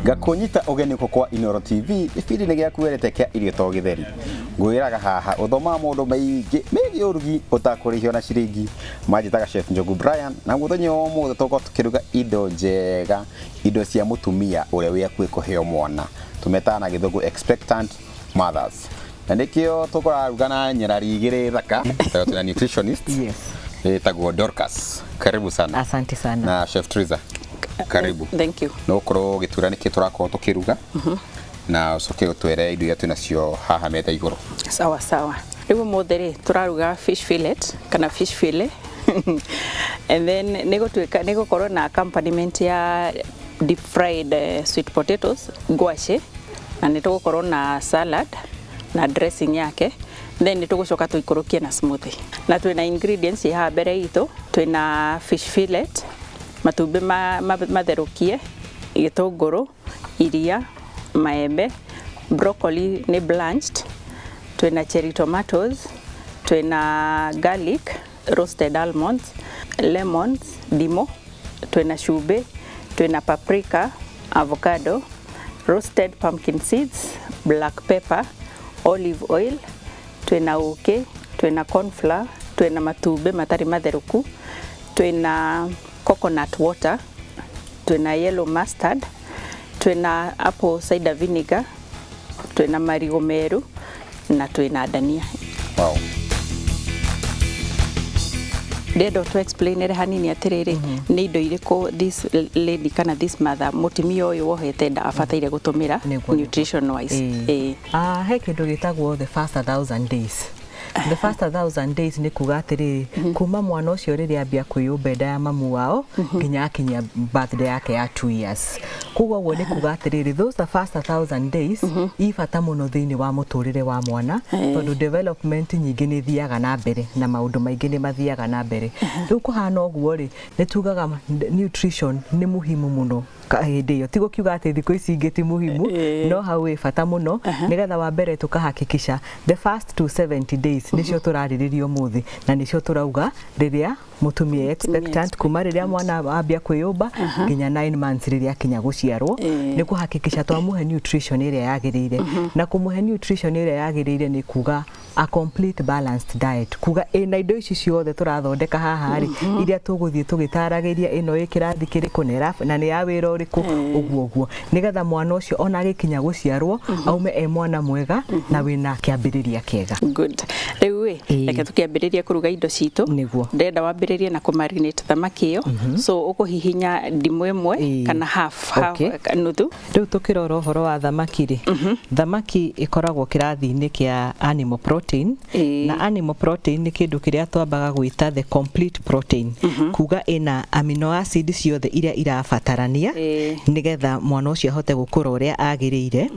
Ngakũnyita ũgeni gũkũ kwa Inooro TV gĩbindi-inĩ gĩaku wendete kĩa Irio to Gĩtheri. Ngwĩraga haha ũthomaga maũndũ maingĩ megiĩ ũrugi ũtakũrĩhio na ciringi. Manjĩtaga Chef Njogu Brian na mũthenya wa ũmũthĩ tũgũkorwo tũkĩruga indo njega, indo cia mũtumia ũrĩa wĩ hakuhĩ kũheo mwana. Tũmetaga na gĩthũngũ expectant mothers. Na nĩkĩo tũkũraruga na nyarari igĩrĩ thaka, tondũ twĩna nutritionist Yes. ĩtagwo Dorcas. Karibu sana. Asante sana. Na Chef Triza. Karibu. Thank you. No ũkorwo ũgĩtwĩra nĩkĩ tũrakorwo tũkĩruga na ũcoke ũtwĩre indo iria twĩnacio haha metha igũrũ. Sawa sawa. Rĩu ũmũthĩ rĩ tũraruga fish fillet kana fish fillet and then nĩ gũtuĩka nĩ gũkorwo na accompaniment ya deep fried sweet potatoes ngwacĩ na nĩ tũgũkorwo na salad na dressing yake, then nĩ tũgũcoka tũikũrũkie na smoothie. Na twĩna ingredients ciĩ haha mbere itũ, twĩna fish fillet, matumbĩ matherũkie, gĩtũngũrũ, iria, maembe, broccoli nĩ blanched, twĩna cherry tomatoes, twĩna garlic, roasted almonds, lemons, ndimũ, twĩna cumbĩ, twĩna paprika, avocado, roasted pumpkin seeds, black pepper, olive oil, twĩna ũkĩ, twĩna corn flour, twĩna matumbĩ matarĩ matherũku, twĩna coconut water, twĩna yellow mustard, twĩna apple cider vinegar, twĩna marigũ meru na twĩna ndania. Wow. Ndĩrenda ũtũ explainere hanini atĩrĩrĩ, nĩ indo irĩkũ this lady kana this mother, mũtumia ũyũ wohete nda, abataire gũtũmĩra nutrition wise? Ĩĩ. Ah, he kĩndũ gĩtagwo the first 1,000 days. The first 1,000 days nĩ kuga atĩrĩrĩ, kuma mwana ũcio rĩrĩa ambia kwĩyũmba nda ya mamu wao nginya akinyia birthday yake ya 2 years. Koguo ũguo nĩ kuga atĩrĩrĩ, those the first 1,000 days i bata mũno thĩinĩ wa mũtũrĩre wa mwana, tondũ development nyingĩ nĩ ithiaga na mbere na maũndũ maingĩ nĩ mathiaga na mbere. Rĩu kũhana ũguo rĩ, nĩ tugaga nutrition nĩ muhimu mũno hĩndĩ ĩyo. Ti gũkiuga atĩ thikũ ici ingĩ ti muhimu, no hau ĩ bata mũno, nĩgetha wa mbere tũkahakikisha the first 270 days nĩcio tũrarĩrĩria ũmũthĩ, na nĩcio tũrauga rĩrĩa mũtumia expectant, kuma rĩrĩa mwana ambia kwĩyũmba nginya 9 months rĩrĩa akinya gũciarwo, nĩ kũhakikisha twamũhe nutrition ĩrĩa yagĩrĩire. Na kũmũhe nutrition ĩrĩa yagĩrĩire nĩ kuga a complete balanced diet, kuga ĩna indo ici ciothe tũrathondeka haha rĩ, iria tũgũthiĩ tũgĩtaragĩria ĩno ĩ kĩrathi kĩrĩkũ na nĩ ya wĩra ũrĩkũ, ũguo ũguo, nĩgetha mwana ũcio ona agĩkinya gũciarwo aume e mwana mwega na wĩna kĩambĩrĩria kĩega. Good. Rĩu ĩ, reke tũkĩambĩrĩrie kũruga indo citũ. Nĩguo. Ndĩrenda wambĩrĩrie na kũmarinate thamaki ĩyo, so ũkũhihinya ndimũ ĩmwe kana half, half, nuthu. Rĩu tũkĩrora ũhoro wa thamaki rĩ, thamaki ĩkoragwo kĩrathi-inĩ kĩa animal protein. Na animal protein nĩ kĩndũ kĩrĩa twambaga gwĩta the complete protein, kuga ĩna amino acid ciothe iria irabatarania nĩgetha mwana ũcio ahote gũkũra ũrĩa agĩrĩire.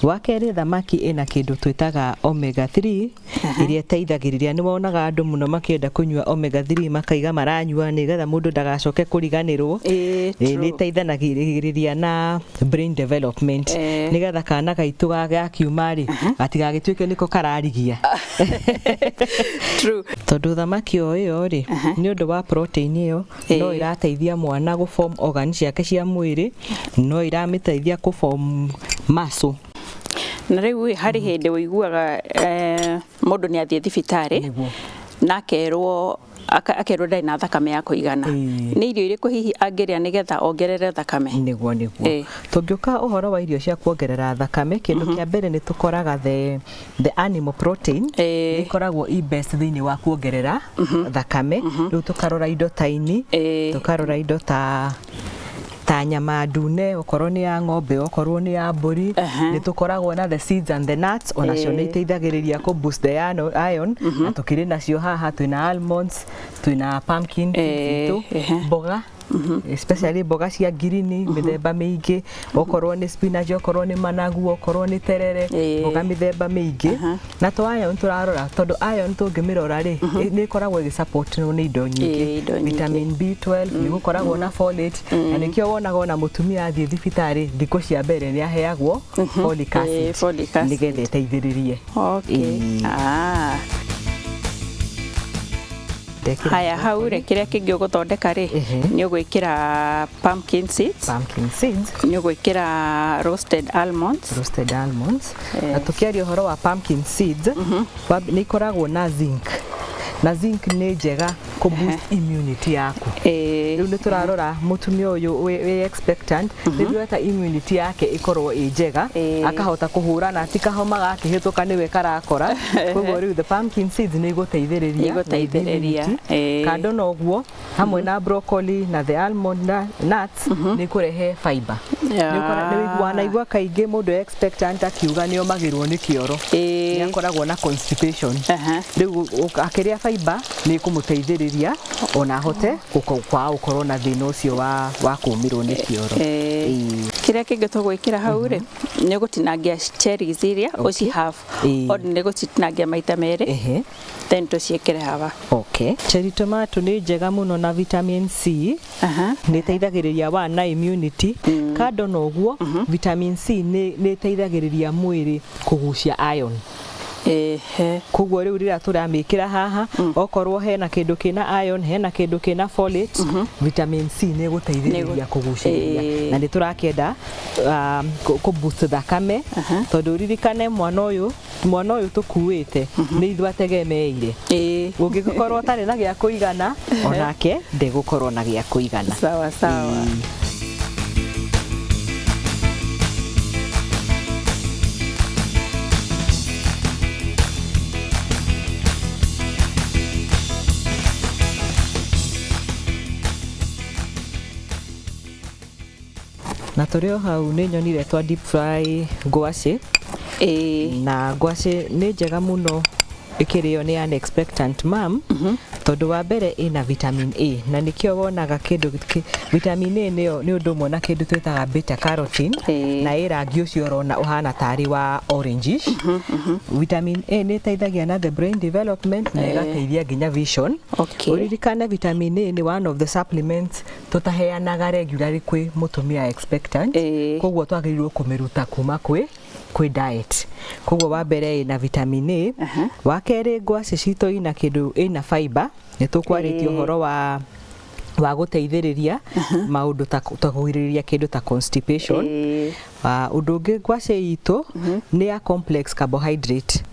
Wa kerĩ, thamaki ĩna kĩndũ twĩtaga omega 3 ĩrĩa ĩteithagĩrĩria. Nĩ wonaga andũ mũno makĩenda kũnyua omega 3, makaiga maranyua nĩgetha mũndũ ndagacoke kũriganĩrwo. Nĩ ĩteithanagĩrĩria na brain development, nĩgetha kana gaitũ gakiuma rĩ, gatigagĩtuĩke nĩko kararigia. Tondũ thamaki o ĩyo rĩ, nĩ ũndũ wa protein ĩyo, no ĩrateithia mwana gũ form organ ciake cia mwĩrĩ, no iramĩteithia kũ form muscle. Na rĩu ĩ, harĩ hĩndĩ ũiguaga mũndũ nĩ athiĩ thibitarĩ na akerwo akerwo ndarĩ na thakame ya kũigana. Nĩ irio irĩkũ hihi angĩrĩa nĩgetha ongerere thakame? Nĩguo. Tũngĩũka ũhoro wa irio cia kuongerera thakame, kĩndũ kĩa mbere nĩ tũkoraga the animal protein nĩ ikoragwo i best thĩinĩ wa kuongerera thakame. Rĩu tũkarora indo ta ini, tũkarora indo ta nyama ndune, okorwo nĩ ya ng'ombe, okorwo nĩ ya mbũri. Nĩ tũkoragwo na the seeds and the nuts, onacio nĩ iteithagĩrĩria kũ boost the iron, na tũkĩrĩ nacio haha. Twĩna almonds, twĩna pumpkin seeds citũ, mboga, especially mboga cia ngirini mĩthemba mĩingĩ, okorwo nĩ spinach, okorwo nĩ managu, okorwo nĩ terere, mboga mĩthemba mĩingĩ. Na to iron tũrarora, tondũ iron tũngĩmĩrora rĩ, nĩ ĩkoragwo ĩgĩ nĩ indo nyingĩ. Indo nyingĩ. Vitamin B12, nĩ gũkoragwo na folate, na nĩkĩo wonaga ona mũtumia athiĩ thibitarĩ thikũ cia mbere nĩ aheagwo folic acid, folic acid. Nĩgetha ĩteithĩrĩrie. Ah. Ndekĩra Haya, hau rĩ, kĩrĩa kĩngĩ ũgũthondeka rĩ, nĩ ũgwĩkĩra pumpkin seeds, pumpkin seeds, nĩ ũgwĩkĩra roasted almonds. Roasted almonds. Na tũkĩaria ũhoro wa pumpkin seeds, nĩ ikoragwo na zinc, na zinc nĩ njega kũ boost immunity yaku. Rĩu nĩ tũrarora mũtumia ũyũ wĩ expectant, nĩguo eta immunity yake ĩkorwo ĩ njega, akahota kũhũrana, ti kahoma gakĩhĩtũka nĩwe karakora. Koguo rĩu the pumpkin seeds nĩ igũteithĩrĩria na Igũteithĩrĩria, immunity. Kando na ũguo, hamwe na broccoli na the almond nuts, nĩ ikũrehe fiber. Nĩ wanaigua kaingĩ mũndũ expectant akiuga nĩ omagĩrwo nĩ kĩoro, nĩ akoragwo na constipation. Rĩu akĩrĩa fiber nĩ ĩkũmũteithĩrĩria ona ahote kwaga gũkorwo na thĩna ũcio wa kũmĩrwo nĩ kĩoro. Kĩrĩa kĩngĩ tũgwĩkĩra hau rĩ, nĩ ũgũtinangia cherries iria ũci half, nĩ gũcitinangia maita merĩ, then tũciĩkĩre haha. Okay. Cherry tomato nĩ njega mũno na vitamin C. Nĩ ĩteithagĩrĩria wa na immunity. Kando na ũguo, vitamin C nĩ ĩteithagĩrĩria mwĩrĩ kũgucia iron. Koguo rĩu rĩrĩa tũramĩkĩra haha, okorwo hena kĩndũ kĩna iron, hena kĩndũ kĩna folate, vitamin C nĩ ĩgũteithĩrĩria kũgucĩrĩria. Na nĩ tũrakĩenda kũ boost thakame, tondũ ririkane mwana ũyũ tũkuĩte nĩ ithuĩ ategemeire. Ũngĩgĩkorwo ũtarĩ na gĩa kũigana, onake ndegũkorwo na gĩa kũigana. Sawa sawa. Na tũrĩ o hau nĩ nyonire twa deep fry ngwacĩ. Na ngwacĩ nĩ njega mũno ĩkĩrĩo nĩ an expectant mom, tondũ wa mbere ĩna vitamin A, na nĩkĩo wonaga kĩndũ vitamin A nĩyo nĩ ũndũ ũmwe na kĩndũ twĩtaga beta carotene, na ĩ rangi ũcio ũrona ũhana tarĩ wa orangish. Vitamin A nĩ ĩteithagia na the brain development na ĩgateithia nginya vision. Ũririkane vitamin A nĩ one of the supplements tũtaheanaga regularly kwĩ mũtumia expectant. Koguo twagĩrĩirwo kũmĩruta kuma kwĩ diet. Koguo wa mbere ĩna vitamin A. Wa kerĩ, ngwacĩ citũ ina kĩndũ ĩna fiber. Nĩ tũkwarĩtie ũhoro wa gũteithĩrĩria maũndũ ta kũgirĩrĩria kĩndũ ta constipation. Ũndũ ũngĩ, ngwacĩ itũ nĩ ya complex carbohydrate,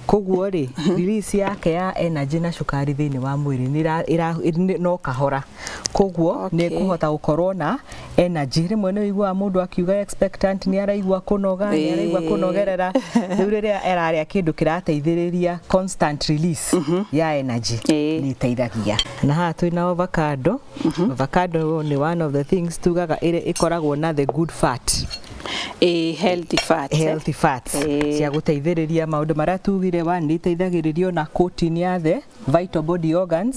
koguo rĩ, release yake ya energy na cukari thĩinĩ wa mwĩrĩ nĩ no kahora, koguo nĩ ĩkũhota gũkorwo na energy. Rĩmwe nĩ ũiguaga mũndũ akiuga expectant nĩ araigua kũnoga, nĩ araigua kũnogerera. Rĩu rĩrĩa ararĩa kĩndũ kĩrateithĩrĩria constant release ya energy, nĩ ĩteithagia. Na haha twĩna avocado. Avocado nĩ one of the things tugaga ĩrĩa ĩkoragwo na the good fat. Healthy fat. Healthy fats cia gũteithĩrĩria maũndũ marĩa tugire. One, nĩ iteithagĩrĩrio na coating ya the vital body organs,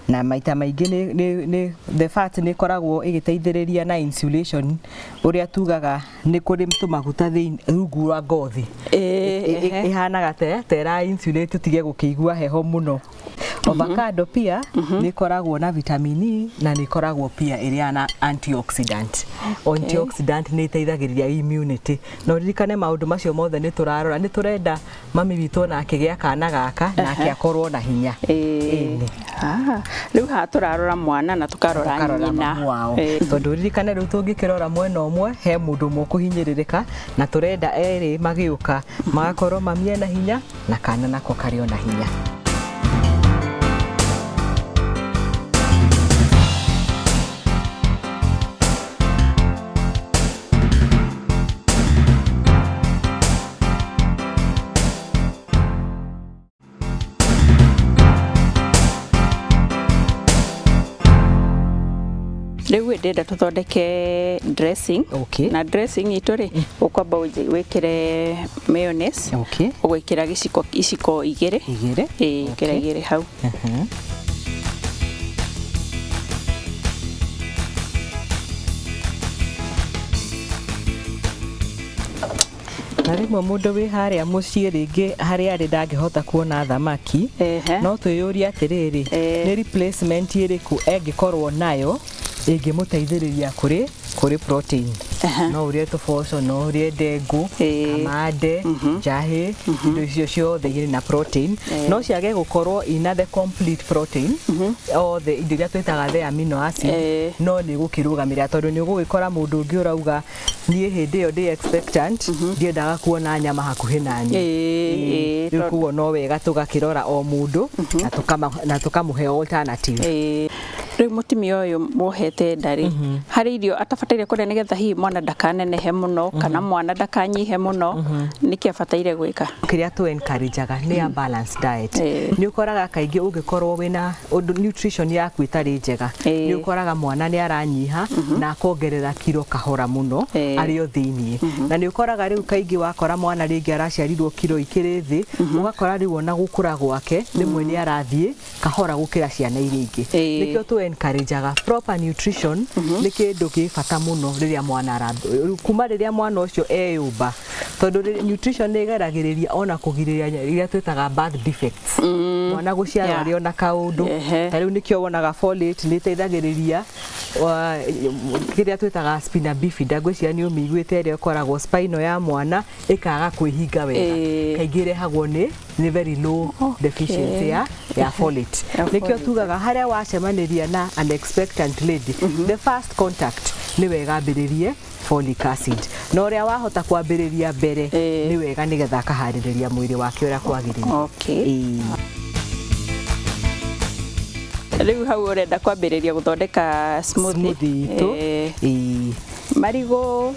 na maita maingĩ nĩ the fat nĩ ĩkoragwo ĩgĩteithĩrĩria na insulation, ũrĩa tugaga nĩ kũrĩ tũmaguta thĩinĩ rungu rwa ngothi. Ĩhanaga ta ĩra insulate tũtige gũkĩigua heho mũno. Avocado pia nĩ ĩkoragwo na vitamin E, na nĩ ĩkoragwo pia ĩrĩ na antioxidant. Antioxidant nĩ ĩteithagĩrĩria immunity. Na ũririkane maũndũ macio mothe nĩ tũrarora, nĩ tũrenda mami witũ ona akĩgĩa kana gaka nake akorwo na hinya. Ĩni. Ah, rĩu haha tũrarora mwana na tũkarora tũkarora nyina. Mamu wao, tondũ ririkane rĩu tũngĩkĩrora mwena ũmwe he mũndũ ũmwe ũkũhinyĩrĩrĩka, na tũrenda erĩ magĩũka magakorwo mami ena hinya na kana nako karĩ ona hinya. Rĩu ndĩrenda tũthondeke dressing. Na dressing itũ rĩ, ũkwamba wĩkĩre mayonnaise. Ũgwĩkĩra gĩciko iciko 2. 2. Ĩĩ, ĩkĩra 2 hau. Na rĩmwe mũndũ wĩ harĩa mũciĩ, rĩngĩ harĩa arĩ ndangĩhota kuona thamaki, no twĩyũrie atĩrĩrĩ, nĩ replacement ĩrĩkũ ĩngĩkorwo nayo ĩngĩmũteithĩrĩria kũrĩ protein? No ũrĩe tũboco, no ũrĩe ndengũ, kamande, njahĩ, indo icio ciothe irĩ na protein, no ciage gũkorwo ina the complete protein othe, indo iria twĩtaga the amino acid, no nĩ gũkĩrũgamĩrĩra, tondũ nĩ ũgũgĩkora mũndũ ũngĩ ũrauga, "Niĩ hĩndĩ ĩyo ndĩ expectant, ndiendaga kuona nyama hakuhĩ naniĩ." Rĩu koguo no wega tũgakĩrora o mũndũ na tũkamũhe alternative. Rĩu mũtumia ũyũ wohete nda rĩ, harĩ irio atabataire kũrĩa nĩgetha hihi mwana ndakanenehe mũno kana mwana ndakanyihe mũno? Nĩkĩ abataire gwĩka? Kĩrĩa tũ encourageaga nĩ a balanced diet. Nĩ ũkoraga kaingĩ ũngĩkorwo wĩna ũndũ nutrition yaku ĩtarĩ njega, nĩ ũkoraga mwana nĩ aranyiha na akongerera kiro kahora mũno arĩ o thĩiniĩ, na nĩ ũkoraga rĩu kaingĩ wakora mwana rĩngĩ araciarirwo kiro ikĩrĩ thĩ, ũgakora rĩu ona gũkũra gwake rĩmwe nĩ arathiĩ kahora gũkĩra ciana iria ingĩ. Nĩkĩo tũ encourageaga proper nutrition, nĩ kĩndũ gĩ bata mũno rĩrĩa mwana ara kuma rĩrĩa mwana ũcio eyũmba, tondũ nutrition nĩ ĩgeragĩrĩria ona kũgirĩrĩria iria twĩtaga birth defects, mwana gũciarwo arĩ ona kaũndũ. Ta rĩu nĩkĩo wonaga folate nĩ ĩteithagĩrĩria kĩrĩa twĩtaga spina bifida. Ngwĩciria nĩ ũmĩiguĩte, ĩrĩa ĩkoragwo spinal ya mwana ĩkaga kwĩhinga wega. Kaingĩ ĩrehagwo nĩ very low deficiency ya folate. Ya Nĩkĩo folate. tugaga harĩa wacemanĩria na an expectant lady, the first contact, nĩ wega ambĩrĩrie folic acid, na ũrĩa wahota kwambĩrĩria mbere nĩ wega, nĩgetha akaharĩrĩria mwĩrĩ wake ũrĩa kwagĩrĩire. Rĩu hau ũrenda kwambĩrĩria gũthondeka smoothie. Smoothie itũ. Marigũ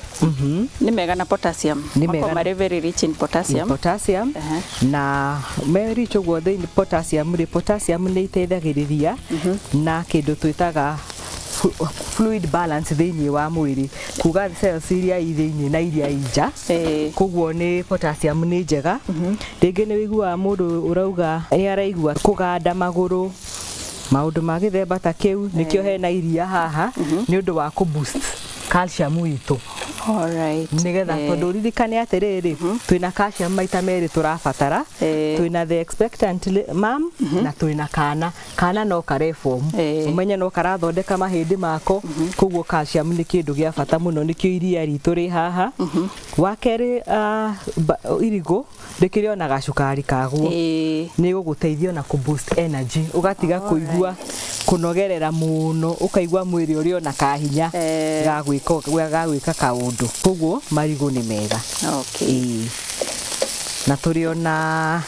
nĩ mega na potassium. Nĩ mega. Makoragwo marĩ very rich in potassium. Potassium. Na me rich ũguo thĩinĩ potassium rĩ, potassium nĩ iteithagĩrĩria na kĩndũ twĩtaga fluid balance thĩinĩ wa mwĩrĩ, kuga cells iria i thĩinĩ na iria i nja. Koguo nĩ potassium nĩ njega. Rĩngĩ nĩ wĩiguaga mũndũ ũrauga nĩ araigua kũganda magũrũ, maũndũ ma gĩthemba ta kĩu, nĩkĩo hena iria haha nĩ ũndũ wa kũ boost calcium itũ, nĩgetha tondũ ririkane atĩrĩrĩ, twĩna calcium maita merĩ tũrabatara. Twĩna the expectant mom na twĩna kana. Kana no kareform, ũmenye no karathondeka mahĩndĩ mako, koguo calcium nĩ kĩndũ gĩa bata mũno, nĩkĩo iria ritũ rĩ haha. Wa kerĩ, irigũ rĩkĩrĩ ona gacukari kaguo, nĩ gũgũteithia ona kũ boost energy, ũgatiga kũigua kũnogerera mũno, ũkaigua mwĩrĩ ũrĩ ona kahinya ga gwĩka kaũndũ. Koguo marigũ nĩ mega. Na tũrĩ ona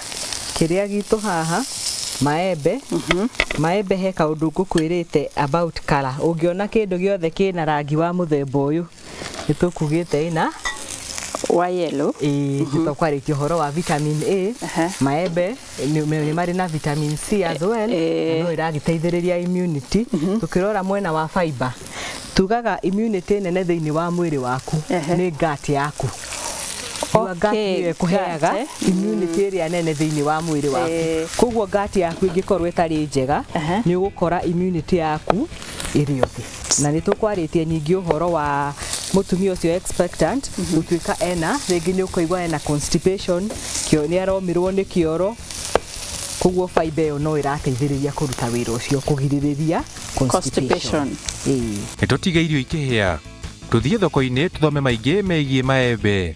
kĩrĩa gitũ haha, maembe. Maembe he kaũndũ ngũkwĩrĩte about color. Ũngĩona kĩndũ gĩothe kĩna rangi wa mũthemba ũyũ, nĩ tũkugĩte ĩna Wa yellow. Ĩĩ, nĩ tũkwarĩtie ũhoro wa vitamin A. Maembe nĩ marĩ na vitamin C as well, na no ĩragĩteithĩrĩria immunity. Tũkĩrora mwena wa fiber, tugaga immunity nene thĩinĩ wa mwĩrĩ waku nĩ gut yaku. Your gut nĩyo ĩkũheaga Gut, eh. immunity ĩrĩa nene thĩinĩ wa mwĩrĩ waku. Koguo gut yaku ĩngĩkorwo ĩtarĩ njega, nĩ ũgũkora immunity yaku ĩrĩ o thĩ. Na nĩ tũkwarĩtie ningĩ ũhoro wa mũtumia ũcio expectant gũtuĩka ena rĩngĩ nĩ ũkũigua ena constipation, kĩo nĩ aromĩrwo nĩ kĩoro, koguo fiber ĩyo no ĩrateithĩrĩria kũruta wĩra ũcio, kũgirĩrĩria constipation. Constipation. Ĩĩ. Nĩ tũtige irio ikĩhĩa, tũthiĩ thoko-inĩ tũthome maingĩ megiĩ maembe.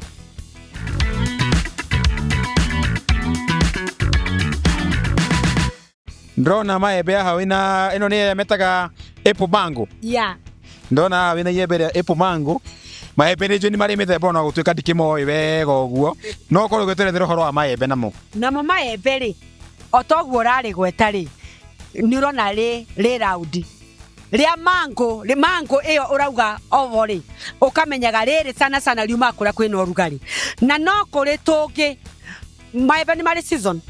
Ndĩrona maembe haha wĩna ĩno nĩ ĩrĩa metaga apple mango. Ndona haha wĩna iembe rĩa apple mango. Maembe nĩ njũĩ nĩ marĩ mĩthemba, ona gũtuĩka ndikĩmoĩ wega ũguo, no ũkorwo ũgĩtũerethera ũhoro wa maembe namo. Namo maembe rĩ, o toguo ũrarĩgweta rĩ, nĩ ũrona rĩ raundi rĩa mango, rĩ mango ĩyo ũrauga ovo rĩ, ũkamenyaga rĩrĩ sana sana riumaga kũrĩa kwĩna ũrugarĩ, na no kũrĩ tũngĩ. Maembe nĩ marĩ season,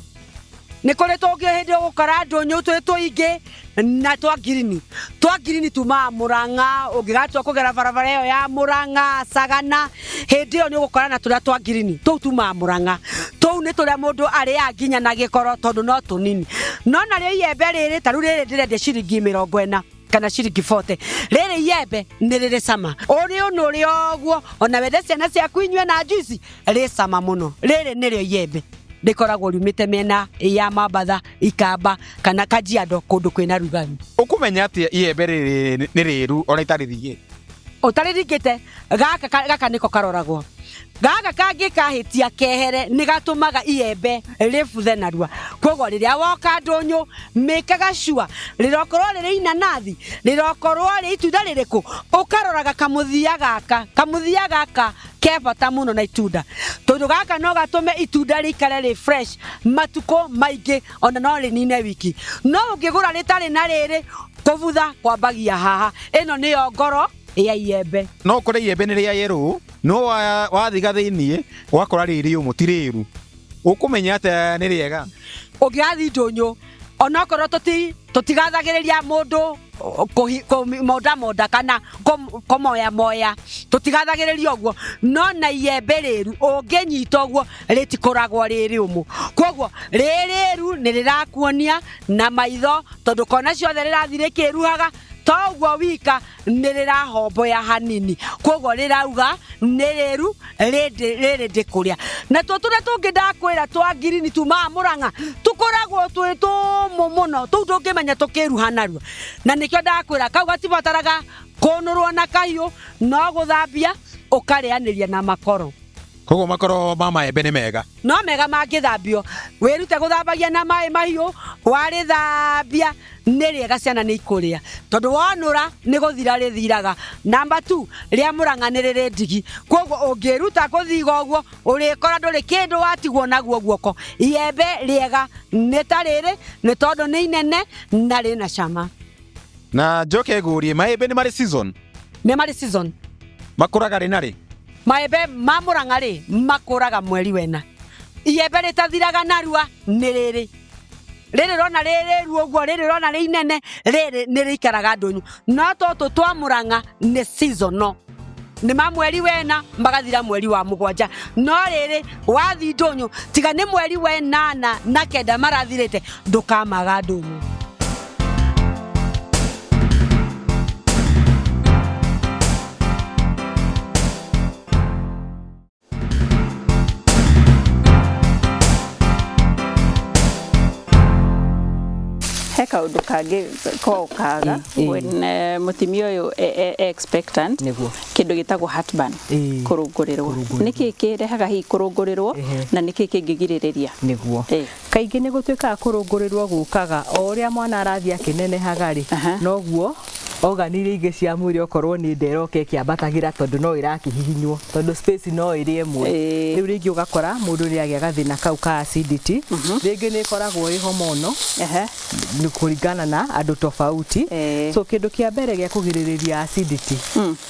nĩ kũrĩ tũngĩ hĩndĩ ũgũkora ndũnyũ twĩ tũingĩ na twa ngirini. Twa ngirini tumaga Mũrang'a, ũngĩgatua kũgera barabara ĩyo ya Mũrang'a Sagana, hĩndĩ ĩyo nĩ ũgũkora na tũrĩa twa ngirini tũu tumaga Mũrang'a. Tũu nĩ tũrĩa mũndũ arĩaga nginya na gĩkoro tondũ no tũnini. No narĩo iembe rĩrĩ, ta rĩu rĩrĩ ndĩrendia ciringi 40 kana ciringi 40. Rĩrĩ iembe nĩ rĩrĩ cama, ũrĩ ũnũrĩ ũguo, ona wende ciana ciaku inyue na juice, rĩ cama mũno. Rĩrĩ nĩrĩo iembe rĩkoragwo riumĩte mĩena ya Mambatha, Ikamba kana Kajiado, kũndũ kwĩna rugarĩ. Ũkũmenya atĩa iembe rĩrĩ nĩ rĩru ona itarĩ thige? Ũtarĩringĩte gaka gaka nĩko karoragwo. Gaka kangĩ kahĩtia kehere nĩ gatũmaga iembe rĩbuthe narua. Koguo rĩrĩa woka ndũnyũ mĩkaga sure rĩrokorwo rĩrĩ inanathi, rĩrokorwo rĩ itunda rĩrĩkũ, ũkaroraga kamũthia gaka. Kamũthia gaka ke bata mũno na itunda, tondũ gaka no gatũme itunda rĩikare rĩ fresh matukũ maingĩ, ona no rĩnine wiki. No ũngĩgũra rĩtarĩ na rĩrĩ, kũbutha kwambagia haha. Ĩno nĩyo ngoro ya iembe. No ũkore iembe nĩ rĩa yerũ, no wathiga thĩiniĩ ũgakora rĩ rĩũmũ, ti rĩru. Ũkũmenya atĩa nĩ rĩega? Ũngĩgathiĩ ndũnyũ, onokorwo tũtigathagĩrĩria mũndũ kũmondamonda kana kũmoyamoya, tũtigathagĩrĩria ũguo, no na iembe rĩru ũngĩnyita ũguo rĩtikoragwo rĩ rĩũmũ. Koguo rĩ rĩru nĩ rĩrakuonia na maitho, tondũ kona ciothe rĩrathiĩ rĩkĩruhaga, toguo wika nĩ rĩrahomboya hanini, koguo rĩrauga nĩ rĩru rĩrĩ ndĩkũrĩa. Na tuo tũrĩa tũngĩ ndakwĩra twa ngirini tumaga Mũrang'a tũkoragwo twĩ tũmũ mũno, tũu ndũngĩmenya tũkĩruha narua. Na nĩkĩo ndakwĩra kau gatibataraga kũnũrwo na kahiũ, no gũthambia ũkarĩanĩria na makoro. Koguo makoro ma maembe nĩ mega? No mega mangĩthambio. Wĩrute gũthambagia na maĩ mahiũ, warĩthambia nĩ rĩega, ciana nĩ ikũrĩa, tondũ wonũra nĩ gũthira rĩthiraga. Namba 2, rĩa Mũrang'a nĩ rĩrĩ ndigi, koguo ũngĩruta gũthiga ũguo ũrĩkora ndũrĩ kĩndũ watigwo naguo guoko. Iembe rĩega nĩ ta rĩrĩ, nĩ tondũ nĩ inene na rĩna cama. Na njoke ngũrie, maembe nĩ marĩ season? Nĩ marĩ season. Makũraga rĩ na rĩ? Maembe ma Mũrang'a rĩ, makũraga mweri wena. Iembe rĩtathiraga narua nĩ rĩrĩ. Rĩrĩ rona rĩrĩ rĩru ũguo, rĩrĩ rona rĩ inene, rĩrĩ nĩ rĩikaraga ndũnyũ. No tũtũ twa Mũrang'a nĩ seasonal. Nĩ ma mweri wena magathira mweri wa 7. No rĩrĩ wathi ndũnyũ, tiga nĩ mweri 8 na 9 marathirĩte, ndũkamaga ndũnyũ. He kaũndũ kangĩ kokaga when mũtumia ũyũ expectant, kĩndũ gĩtagwo heartburn, kũrũngũrĩrwo. Nĩkĩ kĩrehaga hihi kũrũngũrĩrwo na nĩkĩ kĩngĩgirĩrĩria? Nĩguo. Kaingĩ nĩ gũtuĩkaga kũrũngũrĩrwo gũkaga o ũrĩa mwana arathiĩ akĩnenehaga rĩ, noguo organ iria ingĩ cia mwĩrĩ, okorwo nĩ nda, ĩroka ĩkĩambatagĩra, tondũ no ĩrakĩhihinywo, tondũ space no ĩrĩ ĩmwe. Rĩu rĩngĩ ũgakora mũndũ nĩ agĩa gathĩna kau ka acidity. Rĩngĩ nĩ ĩkoragwo ĩ hormonal, nĩ kũringana na andũ tofauti. So kĩndũ kĩa mbere gĩa kũgirĩrĩria acidity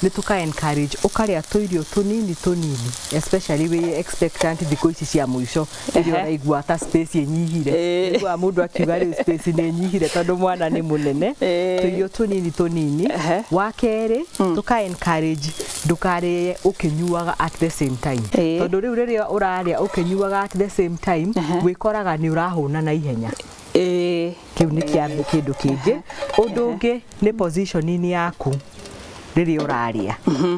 nĩ tũka encourage ũkarĩa tũirio tũnini tũnini, especially wĩ expectant thikũ ici cia mũico, rĩrĩa ũraigua ta space ĩnyihire. Ũiguaga mũndũ akiuga rĩu space nĩ ĩnyihire tondũ mwana nĩ mũnene. Tũirio tũnini tũnini. Wa kerĩ, tũka encourage ndũkarĩe ũkĩnyuaga at the same time, tondũ rĩu rĩrĩa ũrarĩa ũkĩnyuaga at the same time, wĩkoraga nĩ ũrahũna na ihenya. Kĩu nĩ kĩa kĩndũ kĩngĩ. Ũndũ ũngĩ nĩ positioning yaku rĩrĩa ũrarĩa.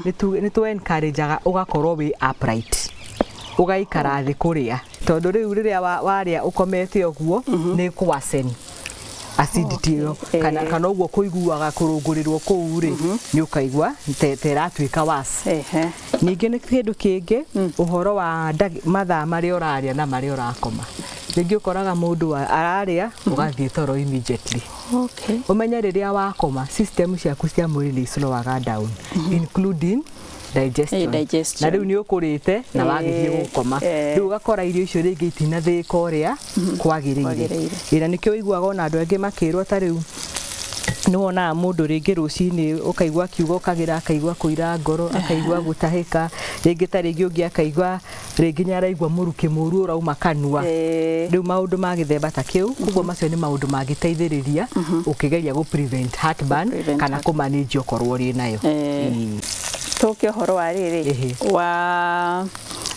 Nĩ tũ encourageaga ũgakorwo wĩ upright, ũgaikara thĩ kũrĩa, tondũ rĩu rĩrĩa warĩa ũkomete ũguo nĩ kũwasen acidity ĩyo, kana ũguo kũiguaga kũrũngũrĩrwo kũu rĩ, nĩ ũkaigua ta ĩratuĩka worse. Ningĩ nĩ kĩndũ kĩngĩ, ũhoro wa mathaa marĩa ũrarĩa na marĩa ũrakoma. Rĩngĩ ũkoraga mũndũ ararĩa ũgathiĩ toro immediately. Ũmenye rĩrĩa wakoma, system ciaku cia mwĩrĩ nĩ slowaga down, including digestion. Digestion. Na rĩu nĩ ũkũrĩte na wagĩthiĩ gũkoma, rĩu ũgakora irio icio rĩngĩ itinathĩĩka ũrĩa kwagĩrĩire. Kwagĩrĩire. Ĩ, na nĩkĩo ũiguaga ona andũ angĩ makĩrwo, ta rĩu nĩ wonaga mũndũ rĩngĩ rũcinĩ ũkaigua akiuga ũkagĩra, akaigua kũira ngoro, akaigua gũtahĩka, rĩngĩ ta rĩngĩ ũngĩ akaigua rĩngĩ nĩ araigua mũrukĩ mũru ũrauma kanua. Rĩu maũndũ ma gĩthemba ta kĩu. Koguo macio nĩ maũndũ mangĩteithĩrĩria ũkĩgeria gũ prevent heartburn Prevent kana heartburn. kũ manage okorwo ũrĩ nayo. Tũke ũhoro wa rĩrĩ, wa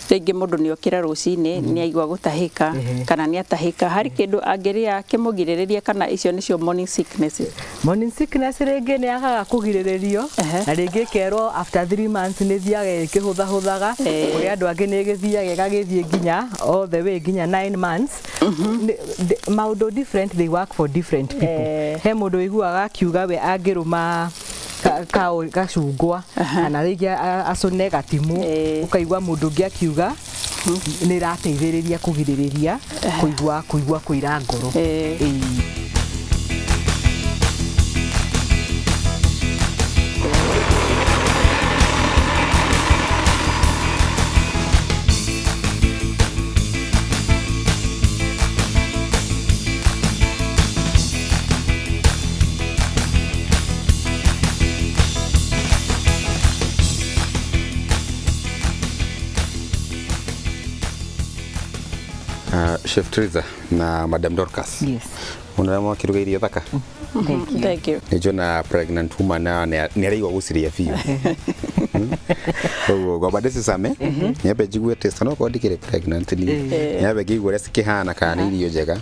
rĩngĩ mũndũ nĩ okĩra rũcinĩ nĩ aigua gũtahĩka kana nĩ atahĩka, harĩ kĩndũ angĩrĩa kĩmũgirĩrĩrie, kana icio nĩcio morning sickness? Morning sickness rĩngĩ nĩ yagaga kũgirĩrĩrio, na rĩngĩ ĩkerwo after 3 months nĩ thiaga ĩkĩhũthahũthaga. Kũrĩ andũ angĩ nĩ ĩgĩthiaga ĩgagĩthiĩ nginya all the way nginya 9 months. Maũndũ different, they work for different people. He mũndũ ũiguaga akiuga we angĩrũma gacungwa kana rĩngĩ acũne gatimũ, ũkaigua mũndũ ũngĩ akiuga nĩ ĩrateithĩrĩria kũgirĩrĩria kũigua kũira ngoro. Ĩĩ. Chef Triza na Madam Dorcas. Yes. Mũno arĩa mwakĩruga irio thaka. Thank you. Thank you. Nĩ njona pregnant woman na nĩ araigua gũciria biũ. Koguo ngwamba ndĩcicame, nyambe njigue taste, no korwo ndikĩrĩ pregnant niĩ, nyambe ngĩigue ũrĩa cikĩhana kana nĩ irio njega,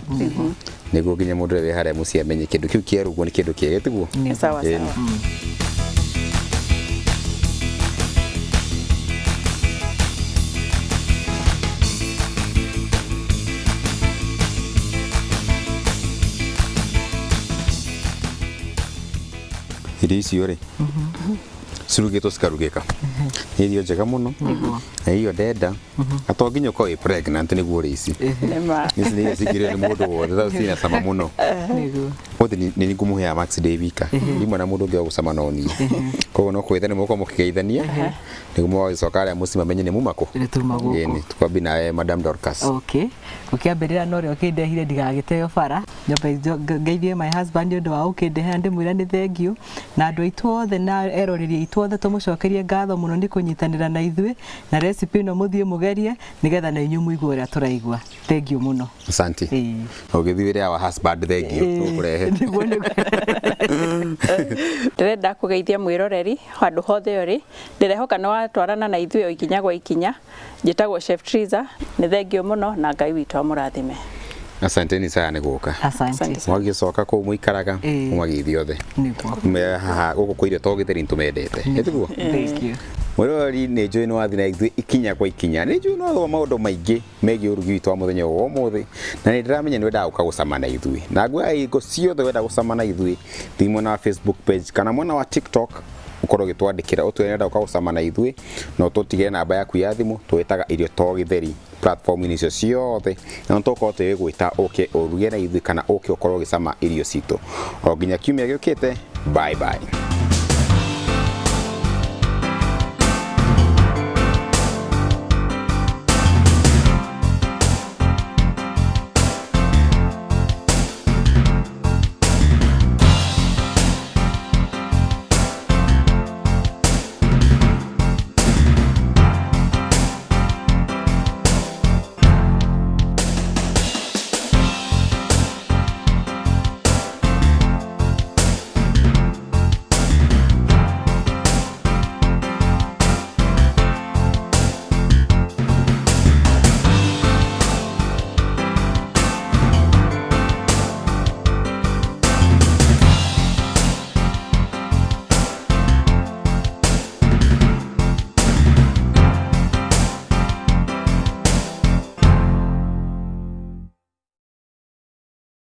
nĩguo nginya mũndũ ũrĩa wĩ harĩa mũciĩ amenye kĩndũ kĩu kĩarugwo nĩ kĩndũ kĩega, tiguo? Sawa Ĩni. sawa. Irio icio rĩ cirugĩtwo cikarugĩka, nĩ irio njega mũno na irio ndenda, na to nginya ũkorwo wĩ pregnant nĩguo ũrĩe ici. Nĩma. Ici nĩ irio cingĩrĩo nĩ mũndũ wothe tondũ ciĩna cama mũno. Nĩguo. Ũmũthĩ nĩ ngũmũheaga max ndĩ wika, ndimwe na mũndũ ũngĩ wa gũcama no niĩ, koguo no kwĩthania mũgũkorwo mũkĩgeithania nĩguo mũgagĩcoka arĩa mũciĩ mamenye nĩ muma kũ. Nĩ tuma gũkũ. Ĩni, twambi nawe Madam Dorcas. Okay. Gũkĩambĩrĩra na ũrĩa ũkĩndehire ndigagĩteo bara, nyambe ngeithie my husband nĩ ũndũ wa gũkĩndehera, ndĩmwĩre nĩ thengiũ, na andũ aitũ othe na eroreri aitũ othe tũmũcokerie ngatho mũno nĩ kũnyitanĩra na ithuĩ na recipe ĩno, mũthiĩ mũgerie nĩgetha na inyuĩ mũigue ũrĩa tũraigua. Thengiũ mũno. Asante. Ĩĩ. Ũgĩthiĩ wĩre our husband thengiũ tũkũrehe. Nĩguo, nĩguo. Ndĩrenda kũgeithia mwĩroreri handũ hothe ũrĩ, ndĩrehoka nĩ watwarana na ithuĩ o ikinya gwa ikinya. Njĩtagwo Chef Triza, nĩ thengio mũno na Ngai witũ amũrathime. Asanteni sana nĩ gũka. Asante. Asante. Mwagĩcoka kũu mũikaraga, Ĩĩ. mũmageithie othe. Nĩguo. Me haha gũkũ kwa irio to gĩtheri nĩtũmendete, ĩtiguo? Thank you. Mwĩroreri, nĩ njũĩ nĩ wathiĩ na ithuĩ ikinya kwa ikinya, nĩ njũĩ no thoma maũndũ maingĩ megiĩ ũrugi witũ wa mũthenya ũyũ wa ũmũthĩ, na nĩ ndĩramenya nĩ wendaga gũka gũcama na ithuĩ, na nguoya hingo ciothe wenda gũcama na ithuĩ, thiĩ mwena wa Facebook page kana mwena wa TikTok, ũkorwo ũgĩtwandĩkĩra ũtwĩre nĩũrenda gũka gũcama na ithuĩ, na ũtũtigĩre namba yaku ya thimũ. Twĩtaga irio to gĩtheri platform-inĩ icio ciothe, na nĩ tũgũkorwo tũgĩgwĩta ũke ũruge na ithuĩ kana ũke ũkorwo ũgĩcama irio citũ. O nginya kiumia gĩũkĩte, bye bye.